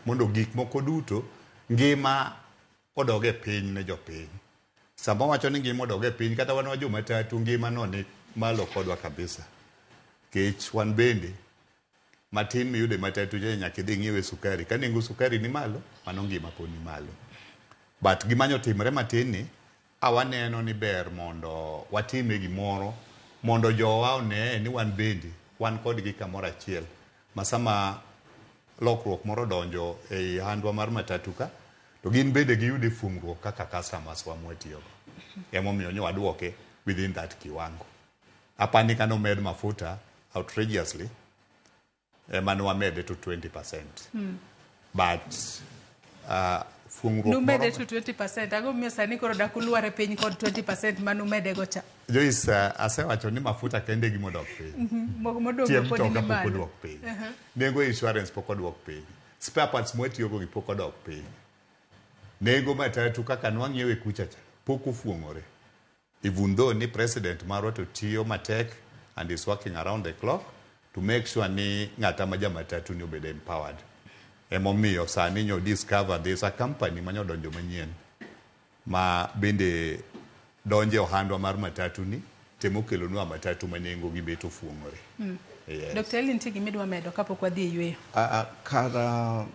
Mondo gik moko duto ngima odog e piny ne jopiny. Sama wacho ni ngima odog e piny, kata wan wa jomatatu, ngima no ni malo kodwa kabisa. Kech wan bende matin miyudo e matatu cha, nyaka idhi ng'iewe sukari. Ka nengo sukari ni malo, mano ngima pod ni malo. But gima nyotimre matin ni a waneno ni ber mondo watime gimoro mondo jowa one ni wan bende wan kodgi kamoro achiel, ma sama lokruok moro odonjo ei handwa mar matatu ka, to gin bende giyude fuongruok kaka customers wa mwatiyogo. Emomiyo nyo waduoke within that kiwango. Apani ka nomed mafuta outrageously, ema ne wamede to 20%. But fuongruok Numede moro to 20%. Ang'o momiyo sani koro dak ulwar e piny kod 20% manumede go cha? Joyce, asewacho ni mafuta kende gima odok piny. Moko modong' Tie go pod ni mtoka pok malo. odwok piny. Nengo insurance pok odwok piny. Spare parts mwatiyogo gi pok odok piny. Nengo matatu kaka nwang'iewe kucha cha pok ofuong'ore. Even though ni president marwa to tiyo matek and is working around the clock to make sure ni ng'ata ma jamatatu ni obed empowered. Emomiyo sani nyo discover there's a company manyodonjo manyien ma bende donje ohandwa mar matatu ni temo kelonwa matatu ma nengo gi bet ofuong'ore. Yes. Dr. Eli, nitie gima idwa medo kapok wadhi e yweyo? Kara.